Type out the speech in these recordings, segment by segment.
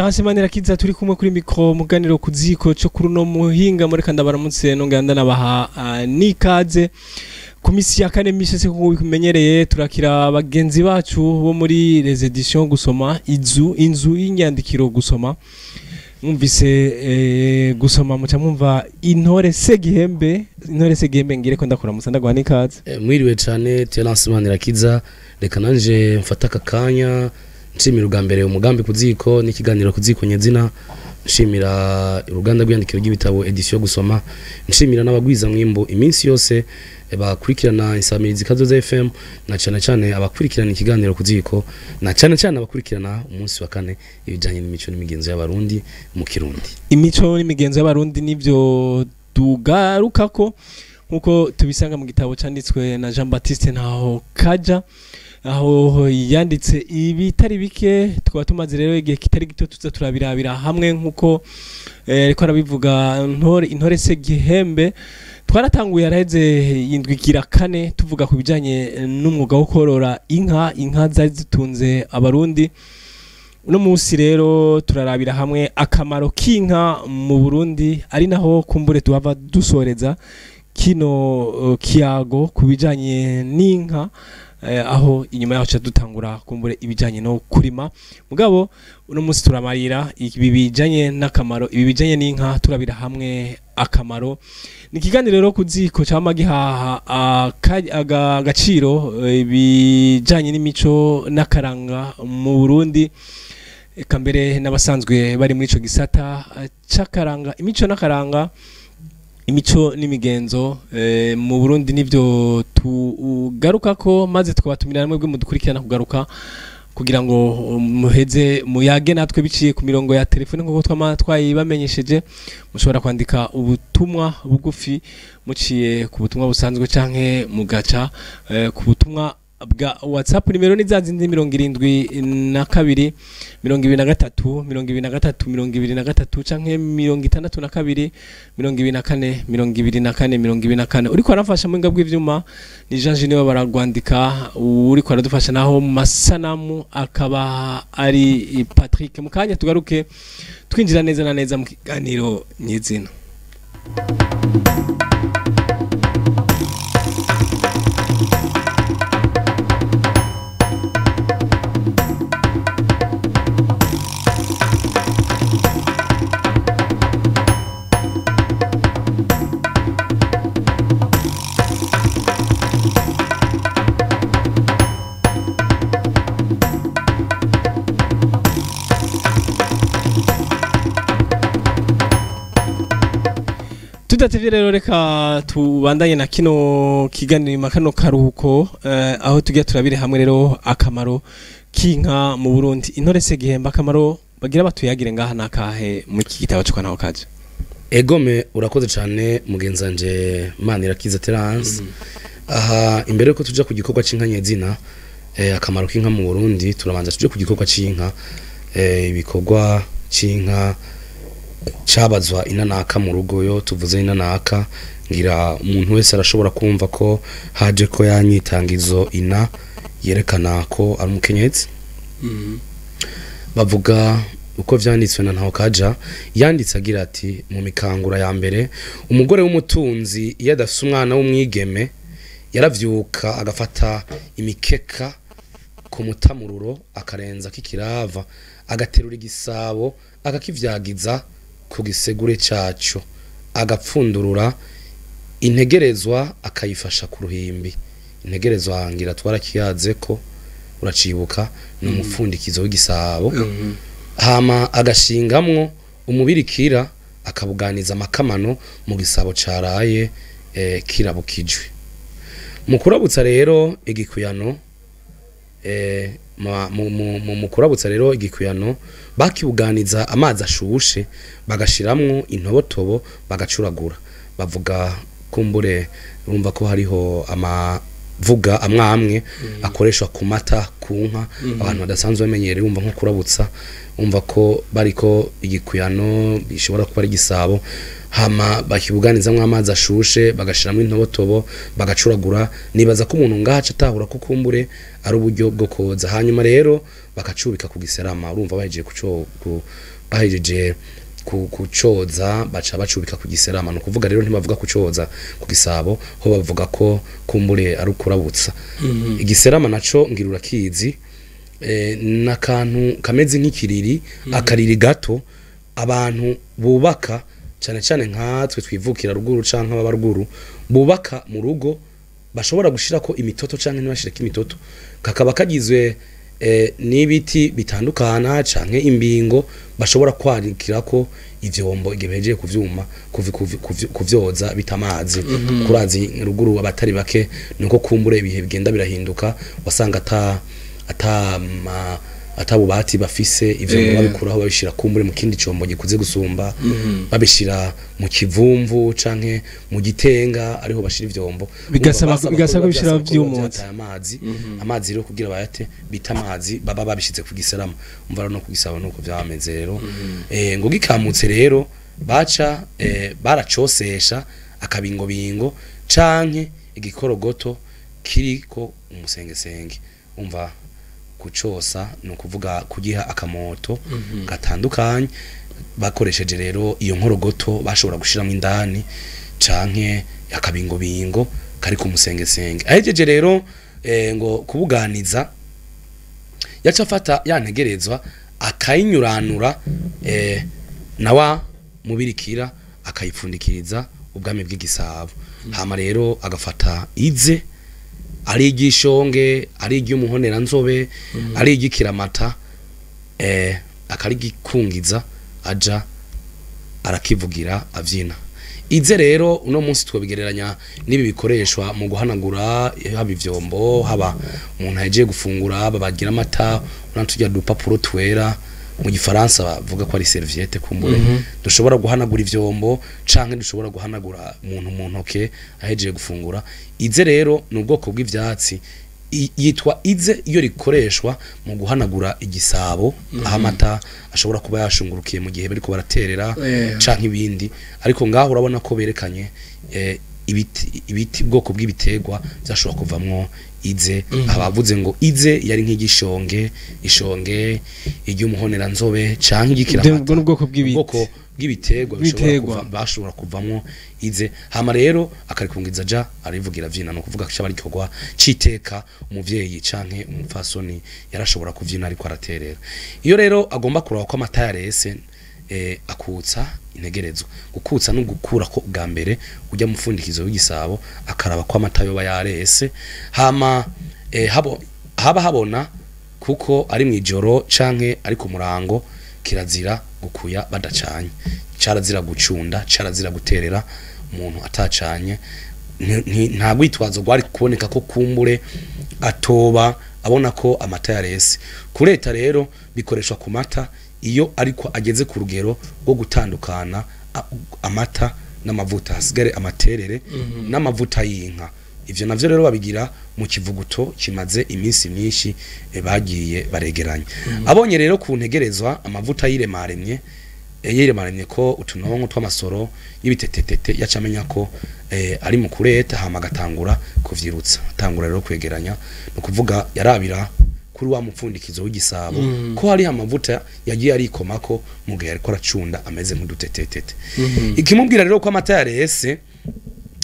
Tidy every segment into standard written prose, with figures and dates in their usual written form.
Terence Manirakiza turi kumwe kuri micro muganiro kuziko cyo kuri no muhinga muri kanda baramutse no nganda nabaha nikaze ku misi ya kane mishese kuko bikumenyereye turakira bagenzi bacu bo muri les éditions gusoma inzu y'inyandikiro gusoma mwumvise gusoma muca mwumva Intore Segihembe ngire ko ndakora musanda guha nikaze. Mwiriwe cyane Terence Manirakiza, reka nanje mfata akakanya nshimira ubwa umugambi kuziko n'ikiganiro kuziko nyezina, nshimira uruganda rw'iyandikiro ry'ibitabo edition gusoma, nshimira n'abagwiza mwimbo iminsi yose bakurikirana insamirizi Kazoza FM, na cyane cyane abakurikirana ikiganiro kuziko, na cyane cyane abakurikirana umunsi wa kane ibijanye n'imico n'imigenzo y'abarundi mu Kirundi. Imico n'imigenzo y'abarundi nivyo tugarukako nkuko tubisanga mu gitabo canditswe na Jean Baptiste Ntaho Kaja, aho yanditse ibitari bike. Tukaba tumaze rero igihe kitari gito tuza turabirabira hamwe nkuko ariko arabivuga Intore Segihembe. Twaratanguye araheze indwigira kane tuvuga ku bijanye n'umwuga wo korora inka zari zitunze abarundi. Uno munsi rero turarabira hamwe akamaro k'inka mu Burundi, ari naho kumbure tuhava dusoreza kino kiyago ku bijanye n'inka, aho inyuma yaho dutangura kumbure ibijanye no kurima. Mugabo uno munsi turamarira ibi bijanye n'akamaro, ibi bijanye n'inka turabira hamwe akamaro. Ni ikiganiro rero kuziko cyama gihaha agaciro ibijanye n'imico n'akaranga mu Burundi, eka mbere n'abasanzwe bari muri ico gisata c'akaranga, imico n'akaranga, imico n'imigenzo mu Burundi nivyo tugarukako, maze tukabatumira namwe bwe mudukurikirana kugaruka kugira ngo muheze muyage natwe biciye ku mirongo ya telefone nkuko twama twayibamenyesheje. Mushobora kwandika ubutumwa bugufi muciye ku butumwa busanzwe canke mugaca ku butumwa bwa WhatsApp. Nimero ni zazindi 72 23 23 23 canke 62 24 24 24. Uriko arafasha mu ngabwe bw'ivyuma ni Jean Junior baragwandika, uriko aradufasha naho mu masanamu akaba ari Patrick. Mukanya tugaruke twinjira neza na neza mu kiganiro nyizina. Tudatevye rero reka tubandanye na kino kiganiro makano karuhuko, aho tugiye turabire hamwe rero akamaro k'inka mu Burundi. Intore Segihembe, akamaro bagira batuyagire ngaha nakahe mu iki gitabo cyo Ntaho Kaja? Egome, urakoze cyane mugenzanje Manirakiza Terence. Aha imbere yuko tuja ku gikorwa c'inka nyezina, akamaro k'inka mu Burundi, turabanza tuje ku gikorwa c'inka, ibikorwa c'inka cabazwa inanaka mu rugo. Yo tuvuze inanaka ngira umuntu wese arashobora kumva ko haje ko yanyitangizo ina yerekana ko ari umukenyezi. Bavuga uko vyanditswe na Ntaho Kaja, yanditse agira ati: mu mikangura ya mbere umugore w'umutunzi iyo adafise umwana w'umwigeme yaravyuka agafata imikeka ku mutamururo akarenza kikirava agaterura igisabo akakivyagiza ku gisegure caco agapfundurura integerezwa akayifasha ku ruhimbi. Integerezwa ngira twarakiyaze ko uracibuka ni umupfundikizo w'igisabo. Hama agashingamwo umubirikira akabuganiza amakamano mu gisabo caraye kirabukijwe. Mu kurabutsa rero igikuyano mu kurabutsa rero igikuyano bakibuganiza amazi ashushe bagashiramwo intobotobo bagacuragura. Bavuga kumbure urumva ko hariho amavuga amwamwe akoreshwa ku mata ku nka abantu badasanzwe bamenyereye, urumva nko kurabutsa umva ko bariko igikuyano bishobora kuba ari igisabo. Hama bakibuganizamwo amazi ashushe, bagashiramwo intobotobo, bagacuragura. Nibaza ko umuntu ngaha aca atahura ko kumbure ari uburyo bwo koza. Hanyuma rero bakacubika ku giserama. Urumva bahejeje bahejeje kucoza, baca bacubika ku giserama. Ni ukuvuga rero ntibavuga kucoza ku gisabo, ho bavuga ko kumbure ari ukurabutsa. Igiserama naco ngira urakizi, n'akantu kameze nk'ikiriri, akariri gato abantu bubaka, cyane cyane nkatwe twivukira ruguru canke ababa ruguru, bubaka mu rugo, bashobora gushirako imitoto canke ntibashireko imitoto. Kakaba kagizwe n'ibiti bitandukana canke imbingo bashobora kwarikirako ivyombo igihe bahejeje kuvyuma kuvyoza bita amazi. Kurazi ruguru abatari bake nuko kumbure ibihe bigenda birahinduka, wasanga ata bubati bafise, ivyombo babikuraho babishira kumbure mu kindi combo gikuze gusumba, babishira mu kivumvu canke mu gitenga, ariho bashira ivyombo. Bigasaba kubishira vyumutse. Vyataye amazi. Amazi rero kugira bayate bita amazi, baba babishize ku giserama. Umva rero no kugisaba nuko vyameze rero. Ngo gikamutse rero baca baracosesha akabingobingo canke igikorogoto kiriko umusengesenge. Umva kucosa ni ukuvuga kugiha akamoto gatandukanye, bakoresheje rero iyo nkorogoto bashobora gushiramo indani canke akabingobingo kari ku musengesenge. Ahejeje rero ngo kubuganiza, yaca afata yantegerezwa akayinyuranura nawa mubirikira, akayipfundikiriza ubwami bw'igisabo. Hama rero agafata ize, ari iry'ishonge, ari iry'umuhoneranzobe, ari iry'ikiramata, akarigikungiza aja arakivugira avyina. Ize rero uno munsi twobigereranya n'ibi bikoreshwa mu guhanagura, haba ivyombo, haba umuntu ahejeje gufungura babagira amata, urabona turya dupapuro twera, mu gifaransa bavuga ko ari serviette kumbure, dushobora guhanagura ivyombo canke dushobora guhanagura umuntu mu ntoke ahejeje gufungura. Ize rero ni ubwoko bw'ivyatsi, yitwa ize iyo rikoreshwa mu guhanagura igisabo, aho amata ashobora kuba yashungurukiye mu gihe bariko baraterera canke ibindi. Ariko ngaho urabona ko berekanye ibiti, ubwoko bw'ibiterwa byashobora kuvamwo ize. Abavuze ngo ize yari nk'igishonge, ishonge, iry'umuhoneranzobe canke igikiramata. Ubwo n'ubwoko bw'ibiti. Ubwoko bw'ibiterwa bishobora Biterwa. Bashobora kuvamwo ize. Hama rero akarikungiza aja arivugira vyina, no kuvuga ko ari igikorwa citeka, umuvyeyi canke umupfasoni yarashobora kuvyina ariko araterera. Iyo rero agomba kuraba ko amata yarese, akutsa integerezwa. Gukutsa no gukura ko bwa mbere ujya mu mfundikizo w'igisabo, akaraba ko amata yoba yarese. Hama haba habona kuko ari mwijoro canke ari ku murango, kirazira gukuya badacanye, carazira gucunda, carazira guterera umuntu atacanye. Nta rwitwazo rwari kuboneka ko kumbure atoba abona ko amata yarese. Kureta rero bikoreshwa ku mata iyo ariko ageze ku rugero rwo gutandukana amata n'amavuta, hasigare amaterere n'amavuta y'inka. Ivyo navyo rero babigira mu kivuguto kimaze iminsi myinshi, bagiye baregeranya. Abonye rero ku ntegerezwa amavuta yiremaremye, yiremaremye ko utunonko tw'amasoro y'ibitetetete, yaca amenya ko ari mu kureta. Hama agatangura kuvyirutsa, atangura rero kwegeranya. Ni ukuvuga yarabira kuri wa mupfundikizo w'igisabo ko hari amavuta yagiye arikomako mu gihe ariko aracunda ameze nk'udutetetete. Ikimubwira rero ko amata yarese,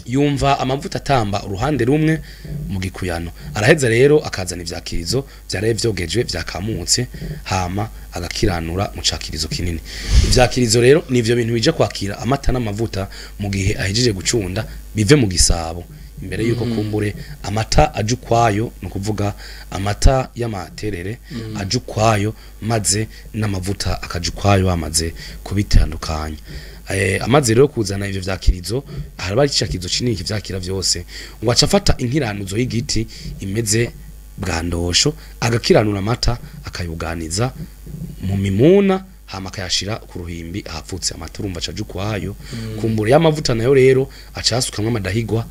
yumva amavuta atamba uruhande rumwe mu gikuyano. Araheza rero akazana ivyakirizo vyaraye vyogejwe vyakamutse, hama agakiranura mu cakirizo kinini. Ivyakirizo rero nivyo bintu bija kwakira amata n'amavuta mu gihe ahejeje gucunda, bive mu gisabo imbere yuko kumbure amata aje ukwayo, ni ukuvuga amata y'amaterere aje ukwayo, maze n'amavuta akaja ukwayo, bamaze kubitandukanya. Amaze rero kuzana ivyo vyakirizo, haraba icakirizo kinini kivyakira vyose, ngo aca afata inkiranuzo y'igiti imeze bwa ndosho, agakiranura amata, akayuganiza mu mimuna, hama akayashira ku ruhimbi ahapfutse amata. Urumva aca aja ukwayo. Kumbura y'amavuta nayo rero aca asukamwo amadahigwa,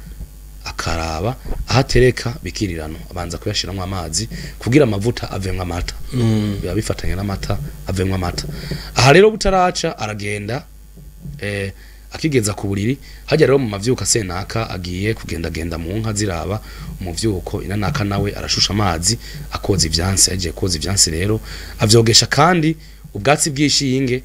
akaraba aho atereka bikirirano, abanza kuyashiramwo amazi kugira amavuta avemwo amata, biba bifatanye n'amata avemwo amata. Aha rero butaraca aragenda. Akigeza ku buriri hajya rero mu mavyuka senaka agiye kugendagenda mu nka ziraba umuvyuko, inanaka nawe arashusha amazi akoza ivyansi. Agiye koza ivyansi rero avyogesha kandi ubwatsi bw'ishinge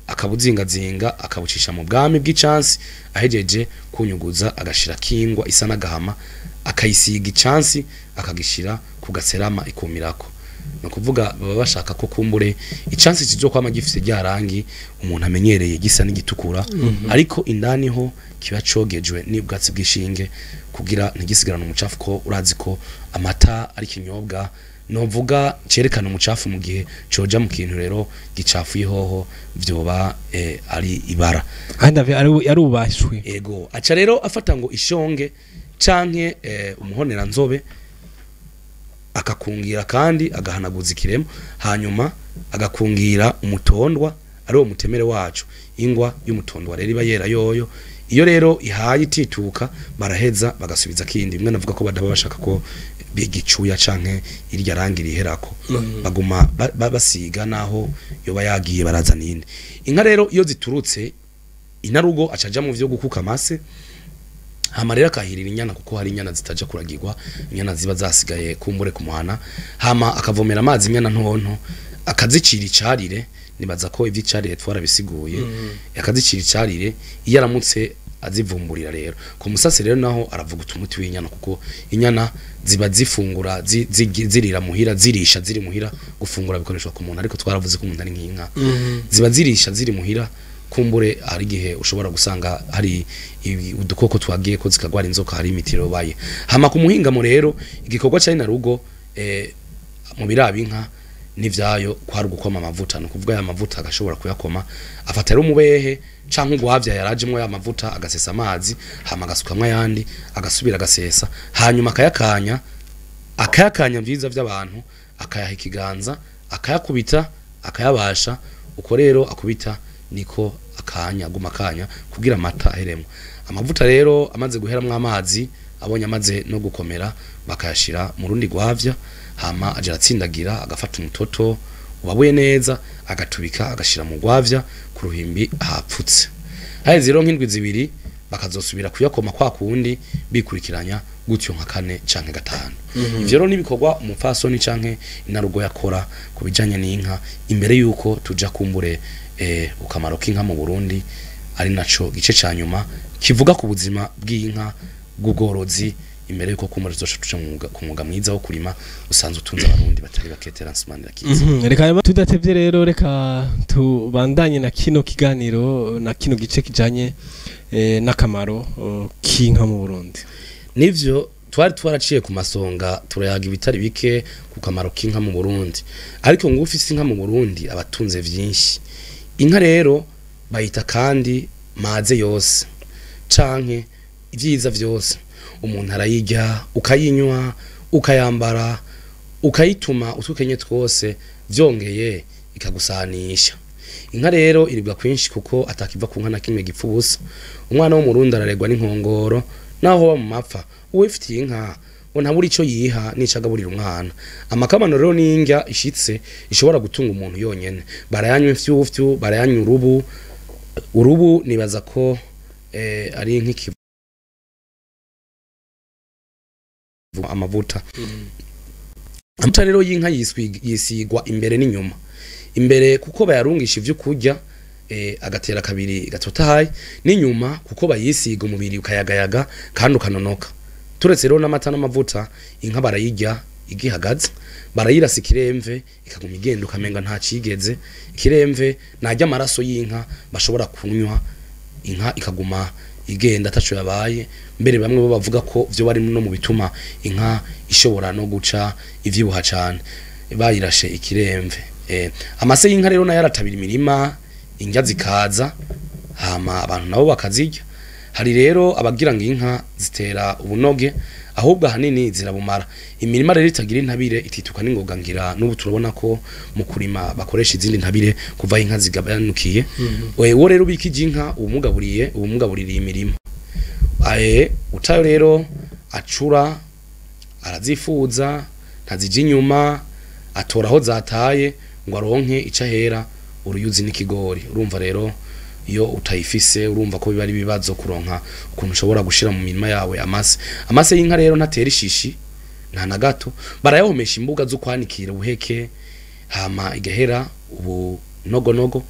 akabuzingazinga akabucisha mu bwami bw'icansi. Ahejeje kunyuguza agashira kingwa isa n'agahama, akayisiga icansi, akagishira ku gaserama ikumirako. No kuvuga baba bashaka ko kumbure icansi kizokwama gifise rya rangi umuntu amenyereye gisa n'igitukura, ariko indani ho kiba cogejwe n'ubwatsi bw'ishinge kugira ntigisigarane umucafu, ko urazi ko amata ari kinyobwa novuga cerekana umucafu. Mu gihe coja mu kintu rero gicafuye hoho vyoba ari ibara. Kandi yarubashwe. Ego, aca rero afata ngo ishonge canke umuhonera nzobe akakungira kandi agahanaguza ikiremo, hanyuma agakungira umutondwa ari wo mutemere wacu. Ingwa y'umutondwa rero iba yera yoyo, iyo rero ihaye itituka baraheza bagasubiza kindi. Bimwe navuga ko badaba bashaka ko bigicuya canke irya rangi riherako, baguma basiga naho yoba yagiye barazana iyindi. Inka rero iyo ziturutse inarugo acaja mu vyo gukuka amase, hama rero akahirira inyana, kuko hari inyana zitaja kuragirwa, inyana ziba zasigaye kumbure kumuhana. Hama akavomera amazi inyana ntonto, akazicira icarire. Nibaza ko ivy'icarire twarabisiguye. Akazicira icarire iyo aramutse azivumburira. Rero ku musase rero naho aravuguta umuti w'inyana, kuko inyana ziba zifungura zirira muhira, zirisha ziri muhira. Gufungura bikoreshwa ku muntu, ariko twaravuze ko umuntu ari nk'inka, ziba zirisha ziri muhira. Kumbure hari igihe ushobora gusanga hari udukoko twagiye ko zikagwara inzoka, hari imitiro baye. Hama ku muhingamo rero igikorwa ca inarugo mu biraba inka n'ivyayo kwari gukoma amavuta. No kuvuga ya mavuta agashobora kuyakoma, afata rero umubehe canke ugwavya yarajemwo ya mavuta, agasesa amazi, hama agasukamwo ayandi, agasubira agasesa, hanyuma akayakanya, akayakanya vyiza vy'abantu, akayaha ikiganza, akayakubita, akayabasha. Uko rero akubita niko akanya aguma akanya kugira amata aheremwo amavuta. Rero amaze guheramwo amazi, abonye amaze no gukomera, bakayashira mu rundi gwavya. Hama aja aratsindagira, agafata umutoto ubabuye neza, agatubika, agashira mu gwavya ku ruhimbi ahapfutse. Haheze rero nk'indwi 2 bakazosubira kuyakoma kwa kundi, bikurikiranya gutyo nka 4 canke 5. Ivyo rero nibikorwa umupfasoni canke inarugo yakora ku bijanye n'inka. Imbere yuko tuja kumbure ukamaro k'inka mu Burundi, ari naco gice ca nyuma kivuga ku buzima bw'inka bw'ubworozi, imbere yuko kumbure tuzoca tuja ku mwuga mwiza wo kurima usanzwe utunze abarundi batari bake. Terence Manirakiza. Reka tudatevye rero, reka tubandanye na kino kiganiro na kino gice kijanye n'akamaro k'inka mu Burundi. Nivyo twari twaraciye ku masonga, turayaga ibitari bike ku kamaro k'inka mu Burundi, ariko ngo ufise inka mu Burundi abatunze vyinshi. Inka rero bayita kandi maze yose canke ivyiza vyose. Umuntu arayirya, ukayinywa, ukayambara, ukayituma utwukenye twose, vyongeye ikagusanisha. Inka rero iribwa kwinshi kuko atakiva ku nka na kimwe gipfa ubusa. Umwana w'umurundi araregwa n'inkongoro naho ba mu mapfa. Uwifitiye inka ngo ntabura ico yiha n'ico agaburira umwana. Amakamano rero n'indya ishitse ishobora gutunga umuntu yonyene. Barayanywa imfyufyu, barayanywa urubu. Urubu nibaza ko ari nk'ikivu amavuta. Amavuta rero y'inka yisigwa imbere n'inyuma. Imbere kuko bayarungisha ivyo kurya agatera kabiri gatotahaye, n'inyuma kuko bayisiga umubiri ukayagayaga kandi ukanonoka. Turetse rero n'amata n'amavuta, inka barayirya igihagaze, barayirasa ikiremve ikaguma igenda ukamenga nta cigeze. Ikiremve najya amaraso y'inka bashobora kunywa, inka ikaguma igenda ataco yabaye. Mbere bamwe bo bavuga ko vyo bari no mu bituma inka ishobora no guca ivyibuha cane bayirashe ikiremve. Amase y'inka rero nayo aratabira imirima, indya zikaza, hama abantu nabo bakazirya. Hari rero abagira ngo inka zitera ubunoge, ahubwo ahanini zirabumara. Imirima rero itagira intabire itituka n'ingoga, ngira n'ubu turabona ko mu kurima bakoresha izindi ntabire kuva inka zigabanukiye. Wewe rero ubikije inka ubumugaburiye, ubumugabuririye imirima. Utayo rero acura arazifuza, ntazija inyuma, atora aho zataye ngo aronke ico ahera uruyuzi n'ikigori. Urumva rero Iyo utayifise urumva ko biba ari ibibazo kuronka ukuntu ushobora gushira mu mirima yawe amase. Amase y'inka rero ntatera ishishi nta na gato, barayahomesha imbuga zo kwanikira ubuheke, hama igahera ubu nogonogo,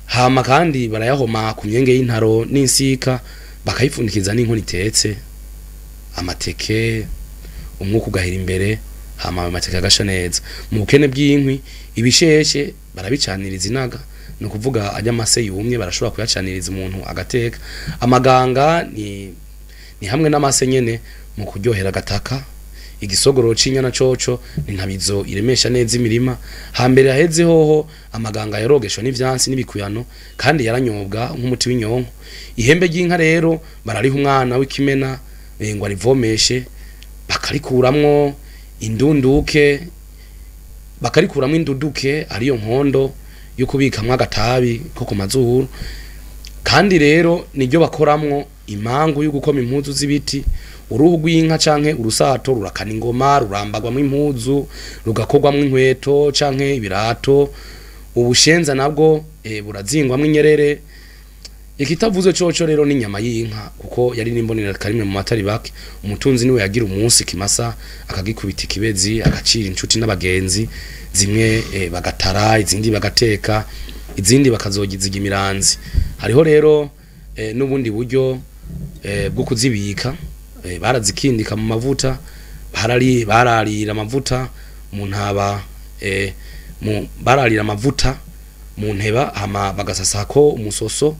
hama kandi barayahoma ku myenge y'intaro n'insika, bakayipfundikiza n'inkono itetse amateke, umwuka ugahera imbere, hama ayo mateke agasha neza. Mu bukene bw'inkwi, ibisheshe barabicaniriza inaga, ni ukuvuga ajya amase yumye barashobora kuyacaniriza umuntu agateka. Amaganga ni hamwe n'amase nyene mu kuryohera agataka. Igisogoro c'inyana coco ni ntabizo iremesha neza imirima. Hambere haheze hoho amaganga yarogeshwa n'ivyansi n'ibikuyano, kandi yaranyobwa nk'umuti w'inyonko. Ihembe ry'inka rero barariha umwana w'ikimena ngo arivomeshe, bakarikuramwo indunduke, bakarikuramwo induduke ariyo nkondo yo kubikamwo agatabi ko ku mazuru. Kandi rero niryo bakoramwo imangu yo gukoma impuzu z'ibiti. Uruhu rw'inka canke urusato rurakana ingoma, rurambagwamwo impuzu, rugakorwamwo inkweto canke ibirato. Ubushenza nabwo burazingwamwo inyerere. Ikitavuze coco rero ni inyama y'inka, kuko yari n'imbonera karimwe mu matari bake. Umutunzi niwe yagira umunsi kimasa akagikubita ikibezi, agacira inshuti n'abagenzi, zimwe bagatara, izindi bagateka, izindi bakazogiziga imiranzi. Hariho rero n'ubundi buryo bwo kuzibika, barazikindika mu mavuta, bararira amavuta mu ntaba, bararira amavuta mu nteba, hama bagasasako umusoso,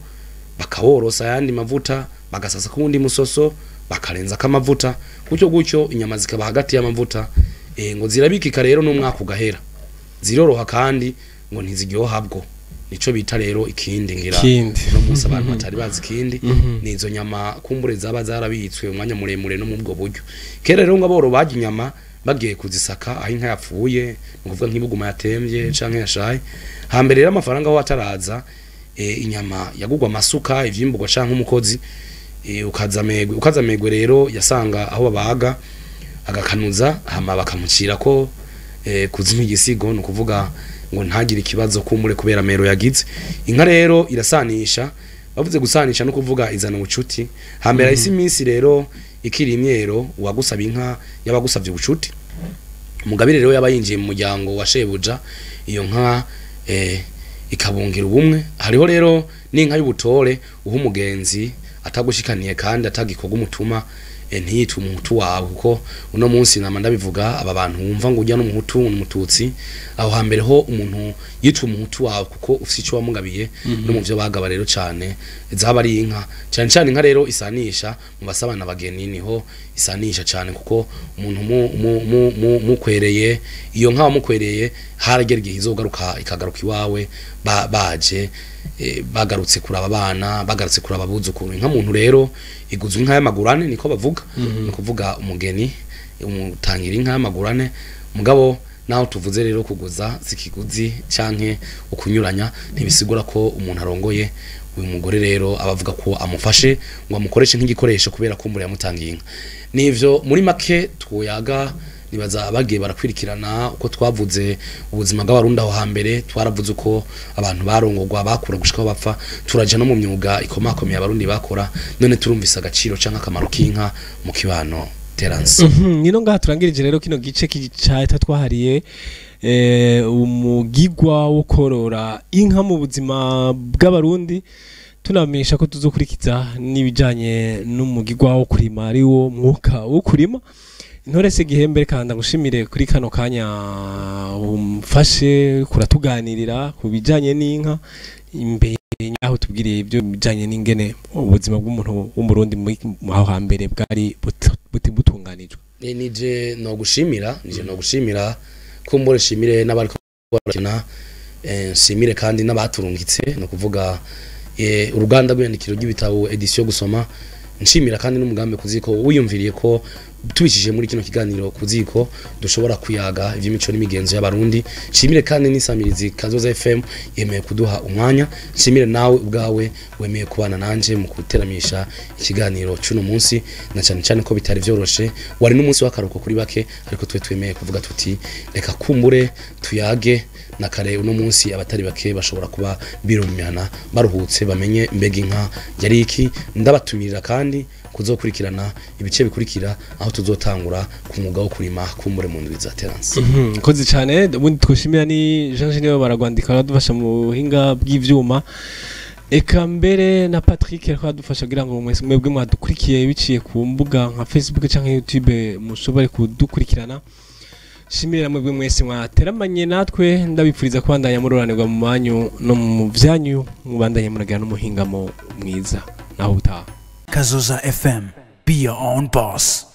bakaworosa ayandi mavuta, bagasasa kundi musoso, bakarenza kamavuta, gutyo gutyo inyama zikaba hagati y'amavuta. Ngo zirabikika rero n'umwaka ugahera, ziroroha kandi ngo ntiziryoha bwo. Nico bita rero ikindi ngira no munsi abantu batari bazi ikindi, nizo nyama kumbure zaba zarabitswe umwanya muremure no mu bwo buryo. Kera rero ngo aboro barya inyama bagiye kuzisaka aho inka yapfuye, ni ukuvuga nk'ibuguma yatemvye canke yashaye. Hambere rero amafaranga aho ataraza, inyama yagugwa amasuka, ivyimburwa canke umukozi, ukazamegwe. Ukazamegwe rero yasanga aho babaga agakanuza, hama bakamucira ko kuzima igisigo, ni ukuvuga ngo ntagire ikibazo kumbure kubera mero yagize. Inka rero irasanisha, bavuze gusanisha no kuvuga izana ubucuti. Hambere isi iminsi rero ikiri imyero, uwagusaba inka yabagusavye ubucuti. Umugabire rero yaba yinjiye mu muryango wa shebuja, iyo nka ikabungira ubumwe. Hariho rero n'inka y'ubutore uha umugenzi atagushikaniye kandi atagikorwa umutuma, ntiyitwe umuhutu wawe, kuko uno munsi nama ndabivuga, aba bantu wumva ngo ujya n'umuhutu n'umututsi, aho hambere ho umuntu yitwa umuhutu wawe kuko ufite icyo wamugabiye. No mu byo bagaba rero cyane zaba ari inka, cyane cyane inka rero isanisha mu basabana abageni, niho isanisha cyane, kuko umuntu mukwereye iyo nka wamukwereye, haragera igihe izogaruka, ikagaruka iwawe, baje bagarutse kuraba abana, bagarutse kuraba abuzukuru. Inka muntu rero iguzwe inka y'amagurane, niko bavuga, ni kuvuga umugeni umutangira inka y'amagurane. Mugabo naho tuvuze rero kuguza zikiguzi canke ukunyuranya, ntibisigura ko umuntu arongoye uyu mugore rero abavuga ko amufashe ngo amukoreshe nk'igikoresho kubera ko umure yamutangiye inka. Nivyo muri make twoyaga. Nibaza abagiye barakwirikirana uko twavuze ubuzima bw'abarundi aho hambere, twaravuze uko abantu barongorwa, bakura gushika aho bapfa, turaja no mu myuga ikomakomeye abarundi bakora, none turumvise agaciro canke akamaro k'inka mu kibano. Terence. Nino ngaha turangirije rero kino gice cyahita twahariye umugigwa wo korora inka mu buzima bw'abarundi, tunamenyesha ko tuzokurikiza n'ibijanye n'umugigwa wo kurima, ari wo mwuka wo kurima. Intore se Gihembe, kandi ngushimire kuri kano kanya umfashe kuratuganirira ku bijanye n'inka, imbere aho tubwiriye ibyo bijanye n'ingene ubuzima bw'umuntu w'umurundi aho hambere bwari butunganijwe. Nije no gushimira, nije no gushimira, kumbure shimire n'abariko barakina, nshimire kandi n'abaturungitse, no kuvuga uruganda rw'iyandikiro ry'ibitabo Edition Gusoma, nshimira kandi n'umugambi kuziko wiyumviriye ko Tubicishije muri kino kiganiro kuziko dushobora kuyaga ivy'imico n'imigenzo y'abarundi. Nshimire kandi n'isamirizi Kazoza FM yemeye kuduha umwanya. Nshimire nawe ubwawe wemeye kubana nanje mu guteramisha ikiganiro cy'uno munsi, na cyane cyane ko bitari vyoroshe, wari n'umunsi w'akaruhuko kuri bake, ariko twe twemeye kuvuga tuti reka kumbure tuyage na kare. Uno munsi abatari bake bashobora kuba birumyana baruhutse, bamenye mbega inka yari iki. Ndabatumirira kandi kuzokurikirana ibice bikurikira, aho tuzotangura ku mwuga wo kurima, kumbure mu ndwi za Terence. Koze cyane. Ubundi twoshimira ni Jean Genio baragwandika, aradufasha mu buhinga bw'ivyuma, eka mbere na Patrick ariko adufasha kugira ngo mwese mwebwe mwadukurikiye biciye ku mbuga nka Facebook canke YouTube mushobore kudukurikirana. Shimira mwebwe mwese mwateramanye natwe, ndabipfuriza kubandanya muroranirwa mu manyu no mu vyanyu, mubandanye muragira n'umuhingamo mwiza. Naho utaha. Kazoza FM. Be your own boss.